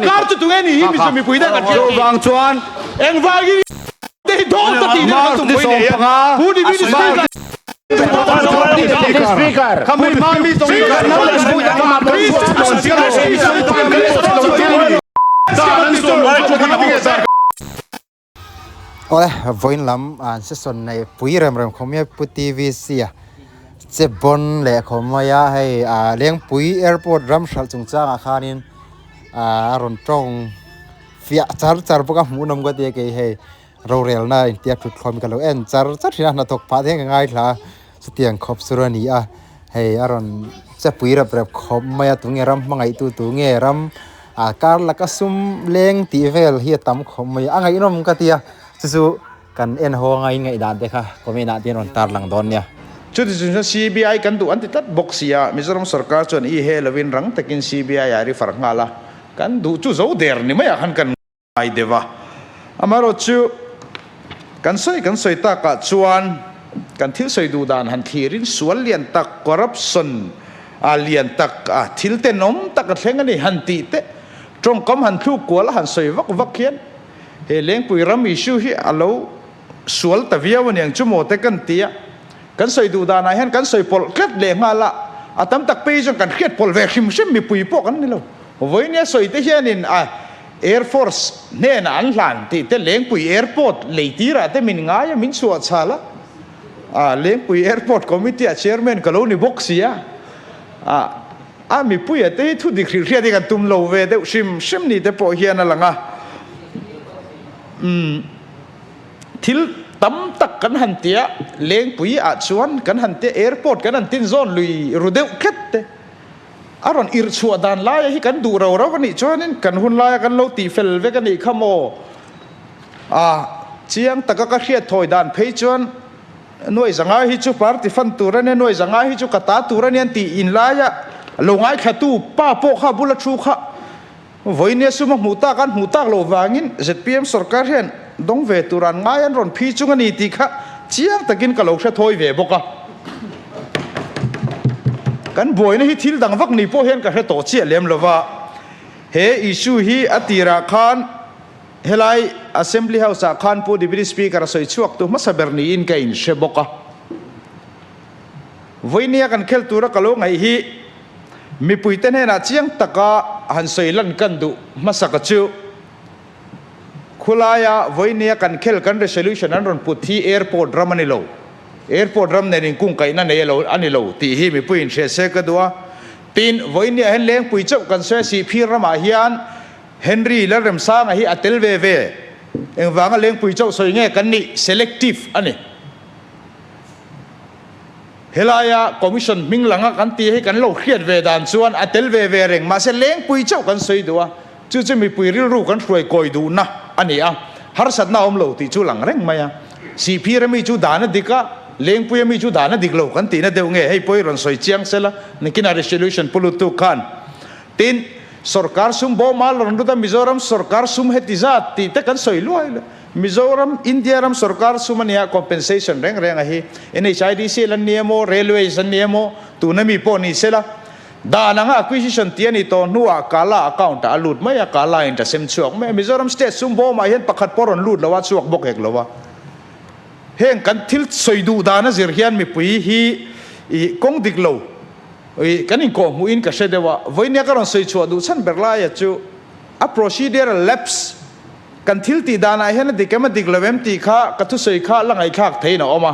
Sorkar chu tunge ni hi mizo mipui te kan hriat Chuvang chuan engvangin te hi dawt ta tih March ni 15 Pu Deputy Speaker Speaker Awle vawiin lam an session nei pui rem rem khawm mai a pu TVC a che bawn leh khawm mai a hei ah Lengpui airport ram hralh chungchangah khanin ah a rawn tawng fiah char char bawk a hmuhnawm ka ti a kei hei rorelna intia thut thlawm ka lo en char char thin a hnathawk phah te hian ka ngaithla a chutiang khawp chu a ni a hei a rawn che pui rep rep khawp mai a tunge ram hmangaihtu tunge ram ah kar laka sum leng tih vel hi a tam khawp mai a a ngaihnawm ka ti a chu chu kan en haw anga in ngaihdan te kha comment ah te hian rawn tar lang dawn nia. Chuti chung chuan CBI kan duh an ti tlat bawk si a, Mizoram sorkar chuan i he lovin rang takin CBI ah refer nghal a, kan duh chu zo der ni maiah khan kan ngai deuh a. Amaherawhchu, kan sawi kan sawi takah chuan kan thil sawi duh dan han thlirin sual lian tak, corruption a lian tak, a thil tenawm tak a thleng a ni han tih te, tawngkam han thluk kual a han sawi vak vak hian he Lengpui ram issue hi a lo sual ta viau a niang chu maw te kan ti a. Kan sawi duh danah hian kan sawi pawlh tlat leh nghal a, a tam tak phei chuan kan hriat pawlh ve hrim hrim mipui pawh kan ni lo. Vawinia sawi te hianin a Air Force hnenah an hlan tih te Lengpui Airport lei tirah te min ngai a, min chhuah chhal a. A Lengpui Airport Committee ah Chairman ka lo ni bawk si a. A a mipuia te hi thu dik hrilh hriat hi kan tum lo ve deuh hrim hrim ni te pawh hian a lang a. Umm thil tam tak kan han tia Lengpui ah chuan kan han tia Airport kan han tin zawn lui ru deuh tlat te. A rawn irh chhuah dan laia hi kan duh ro ro a nih chuanin kan hun laia kan lo tih fel vek a nih kha maw? A chiang taka ka hriat thawi dan phei chuan nuai zanga hi chu party fund tur a nia, nuai zanga hi chu ka ta tur a nia an tih in laia lo ngaithlatu pa pawh kha bula thu kha vawinia sum a hmuh tak an hmuh tak loh vangin zpm sorkar hian dawng ve tur an ngai an rawn phi chung a ni tih kha chiang takin ka lo hre thawi ve bawk a. Kan buaina hi thil dang vak ni pawh hian ka hre tawh chiah lem lo va, he issue hi a tirah khan helai Assembly House ah khan Pu Deputy Speaker a sawi chhuak tu hmasa ber niin ka inhre bawk a. Vawinia kan khel tura ka lo ngaih hi Mipuite hnenah chiang taka han sawi lan kan duh hmasa ka chu. Khulaia vawinia kan khel kan resolution an rawn put hi airport ram a ni lo. Airport ram nen inkungkaihna nei alo a ni lo tih hi mipui inhria se ka duh a. Tin, vawinia hian Lengpui chauh kan sawi a Sihphir ramah hian Henry Lalremsanga hi a tel ve ve. Engvanga Lengpui chauh sawi nge kan nih? Selective a ni. Helaia Commission hming langa kan tih hi kan lo hriat ve dan chuan a tel ve ve reng, mahse lengpui chauh kan sawi duh a, chu chu mipui rilru kan hruai kawi duhna a ni a, harsatna a awm lo tih chu lang reng mai a. Sihphir ami chu dan a dik a, lengpui ami chu dan a dik lo kan tihna deuh nge, hei pawh i rawn sawi chiang sela, nikinah resolution pu lutuk khan. Tin, sorkar sum bawma la rawn lut a, Mizoram sorkar sum heti zat tih te kan sawi luai luai. Mizoram, India ram sorkar sum a nia compensation reng reng a hi NHIDC lan ni emaw, Railways an ni emaw, tuna mi pawh ni sela, dan anga acquisition tih a ni tawh hnuah Kala account ah a lut mai a, Kala in ta sem chhuak mai a. Mizoram state sum bawmah hian pakhat pawh rawn lut lo a, chhuak bawk hek lo a. Heng kan thil sawi duh dan a zir hian mipui hi ih kawng dik lo ih kan inkawhhmuhin ka hre deuh a. Vawinia ka rawn sawi chhuah duh chhan ber laia chu a procedural lapse, Kan thil tih danah hian a dik em a dik lo em tih kha ka thusawi kha la ngaihthlak theiin a awm a.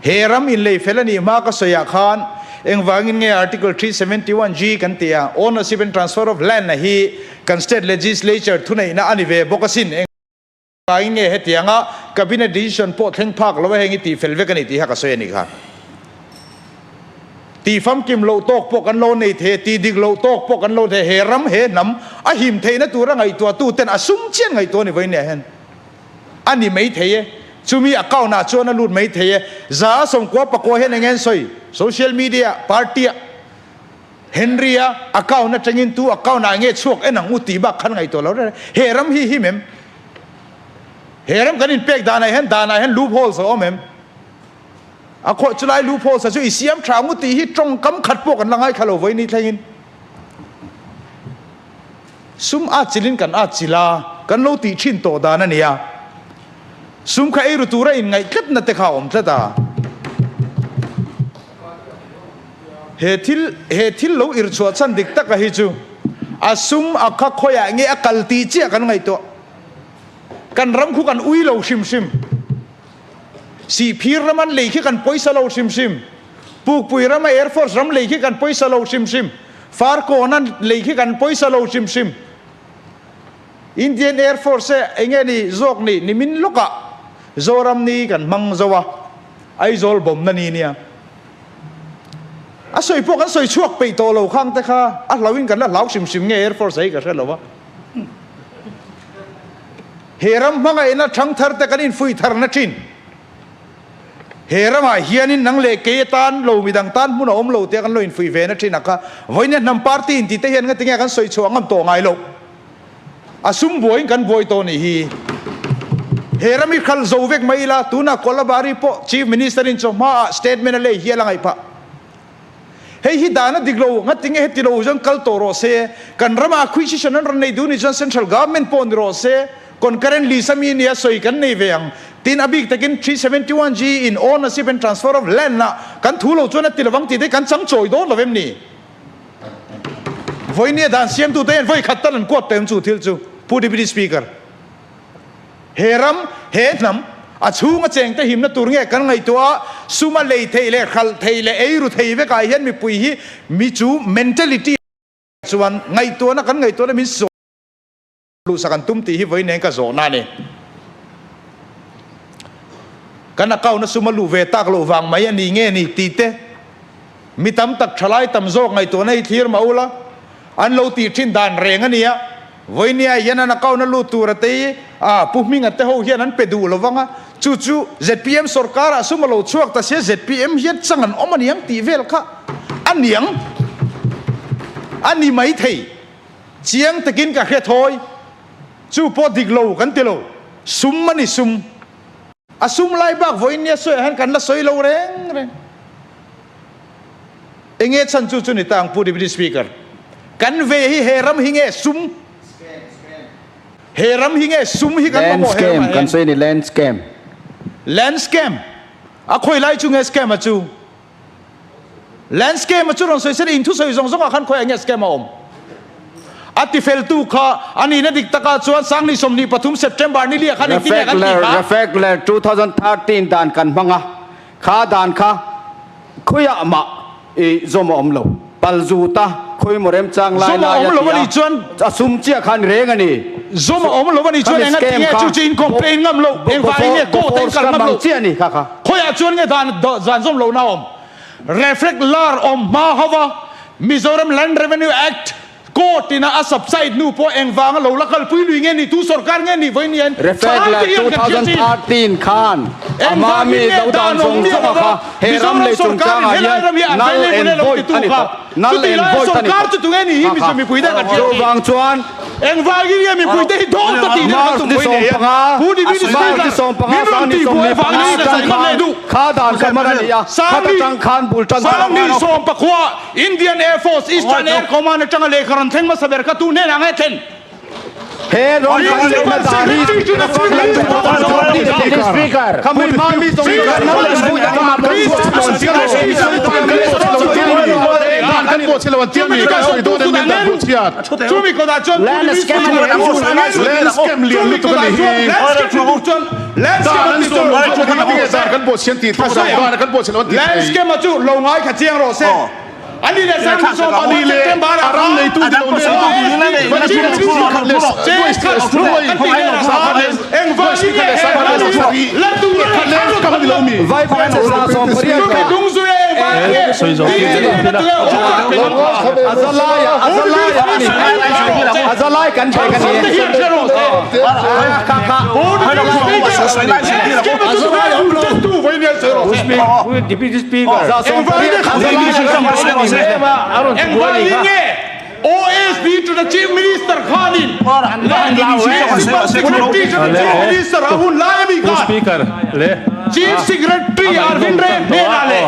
He ram inlei fel a nih hma ka sawiah khan engvangin nge Article 371 G kan tih a, Ownership and Transfer of Land a hi kan State Legislature thuneihna a ni ve bawk asin. Engvangin nge hetianga Cabinet decision pawh thleng phak lo a heng i tih fel vek a ni tih kha ka sawi a nih kha. Ti famkim loh tawk pawh kan lo nei thei a, ti dik loh tawk pawh kan lo thei a, he ram, he hnam a him theihna tura ngaihtuahtu ten a sum chian ngaihtuah a ni vawiin hian a ni mai thei e. Chumi account ah chuan a lut mai thei e. 194 hian eng nge an sawi? Social media ah, party ah, Henry a account atangin tu account ah nge chhuak en ang u tih bak khan ngaihtuah lo reng reng. He ram hi him em? He ram kan inpek danah hian danah hian loopholes a awm em? A khawih chu lai loopholes a chu i siam tha ngu tih hi tawngkam khat pawh kan la ngaithla lo vawi ni thlengin. Sum atchilhin kan atchilh a, kan lo tih thin tawh dan a ni a. Sum kha eiru tura inngaih tlatna te kha a awm tlat a. He thil he thil lo irchhuah chhan dik taka hi chu a sum a kha khawiah nge a kal tih chiah kan ngaihtuah. Kan ram khu kan ui lo hrim hrim. Sihphir ram an lei khi kan pawisa lo hrim hrim. Pukpui rama Air Force ram lei khi kan pawisa lo hrim hrim. Farkawn an lei khi kan pawisa lo hrim hrim. Indian Air Force e enge ni zawk ni nimin lawkah Zoram ni kan hmang zo a, Aizawl bawmna ni nia. A sawi pawh kan sawi chhuak peih tawh lo khang te kha a hlauhin kan la hlau hrim hrim nge Air Force a hi ka hre lo a. He ram hmangaihna thangthar te kan infuih tharna thin. He ramah hianin nang leh kei atan lo midang tan hmun a awm lo tia kan lo infuih ve na thin a kha. Vawiin hnam party inti te hian ngatinge kan sawi chhuah ngam tawh ngai loh. A sum buaiin kan buai tawh nih hi. He ram hi khal zo vek mai ila, tunah Kolabari pawh Chief Minister in chawhmaah statement a lei hial a ngaih phah. Hei hi dan a dik lo, ngatinge heti lo chuan kal tawh rawh se, kan ramah acquisition an rawn nei duh nih chuan Central Government pawh ni rawh se, concurrent list a mi nia sawi kan nei ve ang. Tin, a bik takin 371 G in ownership and transfer of land ah kan thu lo chuan a ti lovang tih te kan chang chawi dawn lo em ni? Vawinia dan siamtute hian vawi khat tal an kuat tawh em chu thil chu, Pu Deputy Speaker. He ram, he hnam, a chhunga chengte himna tur nge kan ngaihtuah a, suma lei theih leh hralh theih leh eiru thei vekah hian mipui hi mi chu mentality chuan ngaihtuahna kan ngaihtuahna min sawi luhsak an tum tih hi vawi nen ka zawhna a ni. Kan account a suma luh ve tak loh vang mai a ni nge ni tih te mi tam tak thalai tam zawk ngaihtuahna hi thlir mah ula, an lo tih thin dan reng a nia. Vawinia hian an account a lut tur a tei a, Pu Hminga te ho hian an pe duh lo vang a, chu chu zpm sorkar ah sum a lo chhuak ta sia zpm hian chang an awm aniang tih vel kha a niang a ni mai thei. Chiang takin ka hre thawi, chu pawh dik lo kan ti lo, sum a ni sum. A sum lai bak vawinia sawiah hian kan la sawi lo reng reng. Enge chhan chu chu ni ta ang Pu Deputy Speaker? Kan ve hi he ram hi nge sum? He ram hi nge sum hi kan Land mamawh he scam ramah kan hian? sawi a ni land scam. Land scam? A khawi lai chu nge scam a chu? Land scam a chu rawn sawi se in thusawi zawng zawngah khan khawiah nge scam a awm? A tifeltu kha a nihna dik takah chuan Sangni 23 September ni liah khan engtin nge kan tih Refek kha? Refek ler 2013 dan kan hmang a, Kha dan kha khawiah mah i zawm a awm lo. Pal zut a, khawi maw remchang lai Zawm a lai awm a lo ti a a, nih chuan a sum chiah kha an reng a ni. Zawm a awm lo a nih chuan Khami enga scam tinge kha chu chu in complain ngam lo, engvangin nge court a in Bofors kal kha ngam mang lo? chiah a ni kha kha. Khawiah chuan nge dan dan zawm lohna a awm? Reflect lar awm hma ho va, Mizoram Land Revenue Act Court ina a subside hnu pawh engvanga lo la kalpui lui nge ni, tu sorkar nge ni vawiin hian Reflect thalai la te hian kan hriat chin. 2013 khan ama Engvangin mi nge lo dan dan awm zawng miah zawng a lova kha he ram Mizoram lei sorkarin chungchangah helai hian ram hi a null available and e lo void titu a ni kha tawh. Null chutih and laia void a ni sorkar tawh. chu tunge ni hi Kha Mizo kha. mipui te kan hriat chin. Chuvang chuan Engvangin nge mipui te hi dawn ta tih March kan tum ni vawiin sawm hian panga Pu Deputy March Speaker ni 15 min rawn sang ni tih buai 25 vangin ka atang sawi ngam khan leh duh. kha dan kha man a ni a, khata tang khan bul tan Sangni 14 Indian Air Force Eastern Air Command atanga lehkha rawn thleng hmasa ber kha tu hnenah nge thlen? He rawn kan lehna dan hi Land scam a chu lo ngai kha chiang rawh se. Ani leh Sang ni 15 September ah khan Engvangin nge he ram hi la tu leh Chumi dung zui a engvangin nge Engvangin nge OSD to the Chief Minister khanin Principal Secretary to the Chief Minister a hun lai a mi khan Chief Secretary Arvind Ray hnenah leh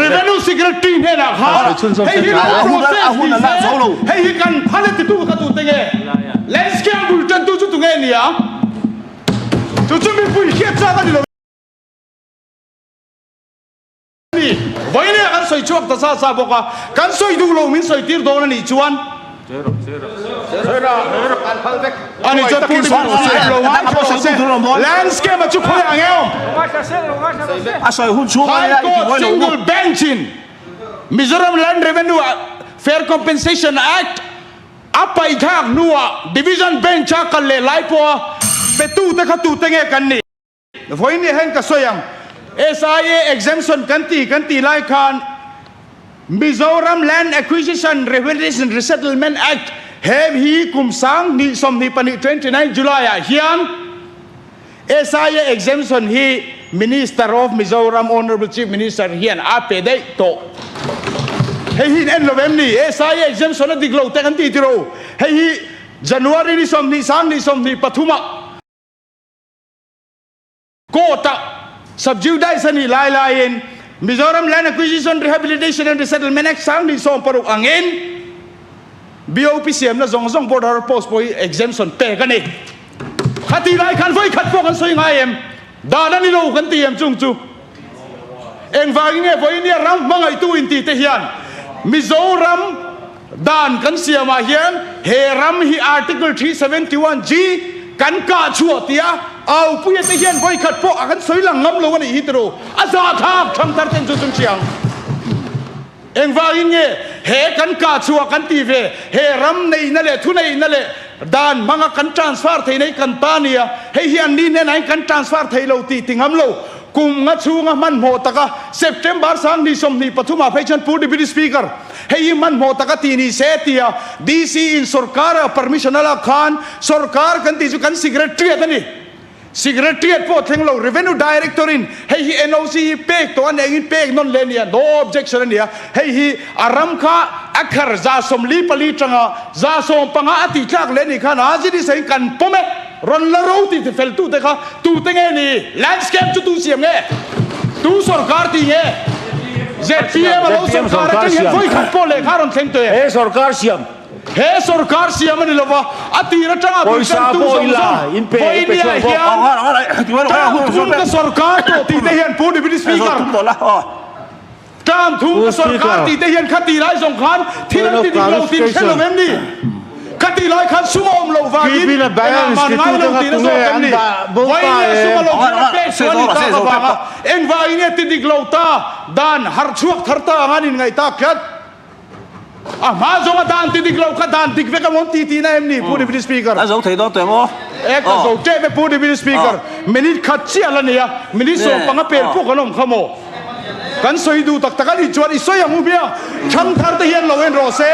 Revenue Secretary hnenah khan hei hi lo process ni se, hei hi kan phal e titu kha tute nge? remchang a ni lo ni. Vawiin kan sawi chhuak ta sa sa bawk a, kan sawi duh lo min sawi tir dawn a nih chuan a ni chuan Pu Deputy Speaker lo ngai tawh se landscape a chu khawi ang em? High Court single bench in Mizoram Land Revenue Fair Compensation Act a paih thlak hnuah Division Bench a kal leh lai pawha petute kha tute nge kan nih? Vawiin nih hian ka sawi ang, SIA exemption kan ti kan tih lai khan Mizoram Land Acquisition Rehabilitation Resettlement Act he hi kum 2024 29 July ah hian SIA exemption hi Minister of Mizoram Honourable Chief Minister hian a pe daih tawh. Hei hi in en lo em ni? SIA exemption a dik lo te kan ti tiro. Hei hi January ni 20 2023 ah Court ah subjudice a nih lai laiin Mizoram Land Acquisition Rehabilitation and Resettlement Act 2016 angin BOP siamna zawng zawng border post pawh hi exemption pek a ni. Khati lai khan vawi khat pawh kan sawi ngai em? Dan a ni lo kan ti em chung chu? Engvangin nge vawiin ram hmangaihtu inti te hian Mizoram dan kan siamah hian he ram hi Article 371 G kan kah chhuah tia aupuia te hian vawi khat pawh a kan sawi lang ngam lo a nih hi tiraw? A zahthlak thangthar ten chu chung hriang. Engvangin nge he kan kah chhuah kan tih ve? He ram neihna leh thuneihna leh dan hmanga kan transfer theihna hi kan ta nia, hei hi an ni hnenah hian kan transfer thei lo tih ti ngam lo. Kum nga chhunga hmanhmawh taka September 2023 ah phei chuan Pu Deputy Speaker, hei hi hmanhmawh taka tih ni se tia DC in sorkar a permission a lak khan sorkar kan tih chu kan secretariat a ni. Secretariat pawh thleng lo, Revenue Director in hei hi NOC hi pek tawh a ni engin pek nawn leh a nia, no objection a nia, hei hi a ram kha a kher 44 tanga 15 a tih tlak leh a nih khan a zin isain kan pawm e, rawn la ro tih fel tute kha tute nge ni? Landscape chu tu siam nge? Tu sorkar tih nge? ZPM a lo sorkar atang hian vawi khat pawh lehkha rawn thleng tawh e. He sorkar siam. He sorkar siam a ni lova, a tir atanga Pawisa bultan tu pawh zawng ila zawng in pe in pe vawinia chhuak bawk. hian term thum ka sorkar tawh tih te hian Pu Deputy Speaker, term thum ka sorkar tih te hian khati lai zawng khan thil an ti dik lo tih hre lo em ni? Khati lai khan sum a awm loh vangin engah man ngai lo tihna zawk em ni? Vawinia sum a lo thlen a pek chu a ni tak avanga engvangin nge ti dik lo ta dan harh chhuak thar ta anga an inngaih tak tlat? A hma zawnga dan ti dik lo kha dan dik vek a awm ti tihna em ni Pu Deputy Speaker? A zo thei dawn teh maw? E ka zo tep e Pu Deputy Speaker. Minute khat chiah la nei a, minute 15 pel pawh kan awm kha maw? Kan sawi duh tak tak a nih chuan i sawi ang u hmiang. Thangthar te hian lo en rawh se,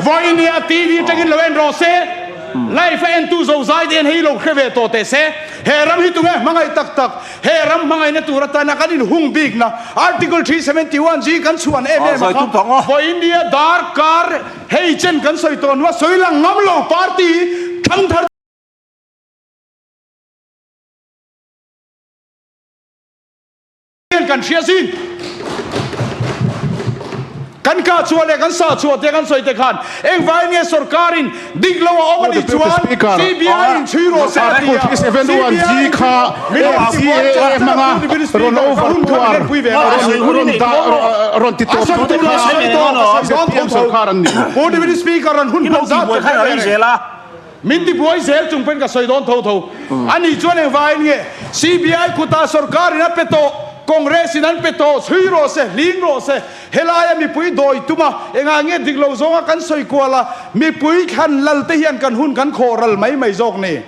vawinia TV atangin lo en rawh se, live a entu zozai te hian hei lo hre ve tawh teh se. He ram hi tunge hmangaih tak tak? He ram hmangaihna tur atana kan inhung bikna Article 371 G kan chhuan em em a kha vawiin dar kar hei chen kan sawi tawh hnua sawi lang ngam lo party thangthar hian kan hria zin. Kan kah chhuah leh kan sah chhuah te kan sawi te khan engvangin nge sorkarin dik lo a awm a nih chuan CBI in chhui rawh se a ti a, CBI in min rawn ti buai char char a Pu Deputy Speaker ka hun kha min rawn pui ve a sawi tur a sawi tawh ka sawi dawn tho tho Pu Deputy Speaker rawn hun hman zat ka hre ve reng. Min ti buai zel chung pawhin ka sawi dawn tho tho. A nih chuan engvangin nge CBI kutah sorkarin a pe tawh, Congress in an pe tawh, chhui rawh se, hling rawh se, helaia mipui dawi tum a, engah nge dik lo zawnga kan sawi kual a, mipui thlan lal te hian kan hun kan khawh ral mai mai zawk ni.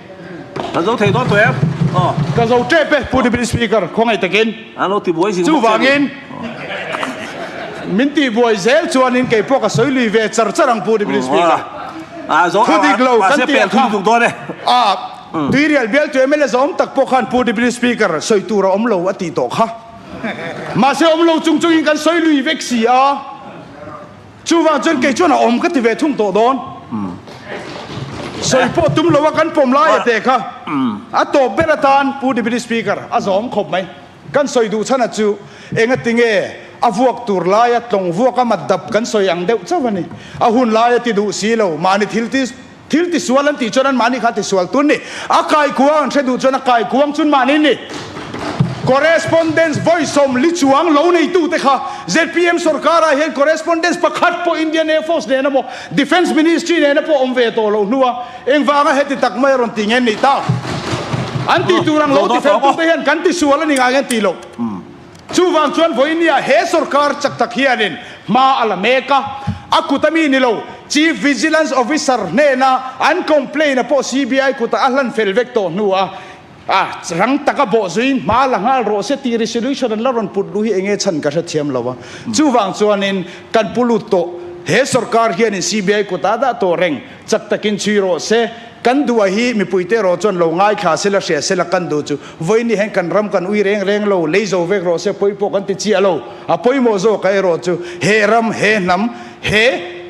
Ka zo thei dawn tawh em? Aw. Ka zo tep e, Pu Deputy Speaker, khawngaih takin. An lo ti buai zing bawk che a ni. Chuvangin min ti buai zel chuanin kei pawh ka sawi lui ve char char ang Pu Deputy Speaker. Thu dik lo kan tih ang kha a tuirial bialtu mla zawm tak pawh khan Pu Deputy Speaker sawi tur a awm lo a tih tawh kha. Mahse awm lo chung chungin kan sawi lui vek si a. Chuvang chuan kei chuan a awm ka ti ve thung tawh dawn. Sawi pawh tum lo a kan pawm lai a teh kha. A tawp ber atan Pu Deputy Speaker a zawm khawp mai. Kan sawi duh chhan a chu engatinge a vuak tur laia tlawng vuak a mat dap kan sawi ang deuh chauh a ni. A hun laia ti duh si lo, mahni thil ti thil tisual an tih chuan an mahni kha tisual tun ni. A kaikuang an hre duh chuan a kaikuang chun mahni ni. Correspondence vawi 40 chuang lo neitute kha zpm sorkarah hian correspondence pakhat pawh Indian Air Force nena maw Defence Ministry nena pawh awm ve tawh loh hnua engvanga heti tak mai a rawn ti nge ni ta? An tih tur ang lo tifeltute hian kan tisual a ni ngai nge ti lo. Chuvang chuan vawinia he sorkar chak tak hianin hma a la mek a, a kut a mi ni lo, Chief Vigilance Officer hnena an complaint a pawh CBI kutah a hlan fel vek tawh hnu a, a rang taka bawh zuiin hma la nghal rawh se tih resolution an la rawn put luh hi enge chhan ka hrethiam lo a. Chuvang chuanin kan pu lut tawh, he sorkar hianin CBI kutah a dah tawh reng, chak takin chhui rawh se. Kan duh a hi mipuite erawh chuan lo ngaithla sela hria sela kan duh chu vawiin hian kan ram kan ui reng reng lo, lei zo vek rawh se pawi pawh kan ti chiah lo. A pawimawh zawk a erawh chu he ram, he hnam, he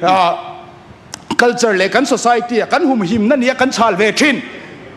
culture leh kan society a kan humhimna nia kan chhal ve thin.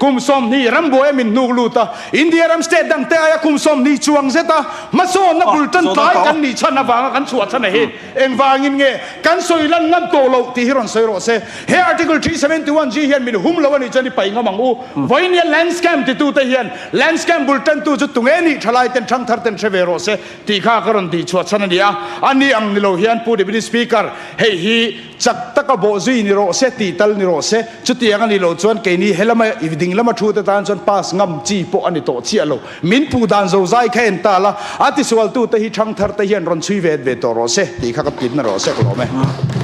Kum 20 rambuai a min hnuk lut a, India ram state dang te aia kum 20 chuang zet a hmasawnna bul tan tlai kan nih chhan avanga kan chhuah chhan a hi. Engvangin nge kan sawi lan ngam tawh loh tih hi rawn sawi rawh se. He Article 371 G hian min hum lo a nih chuan i paih ngam ang u. Vawinia land scam titute hian land scam bul tantu chu tunge nih thalai ten thangthar ten hre ve rawh se tih kha ka rawn tih chhuah chhan a ni a. A ni ang ni lo hian Pu Deputy Speaker, hei hi chak taka bawh zui ni rawh se tih tal ni rawh se. Chutiang a nih loh chuan keini helama i ding lama thu te tan chuan pass ngam chi pawh a ni tawh chiah lo. Min puh dan zozai kha en ta la, a tisualtu te hi thangthar te hian rawn chhui ve ve tawh rawh se tih kha ka titna rawh se ka lawm e.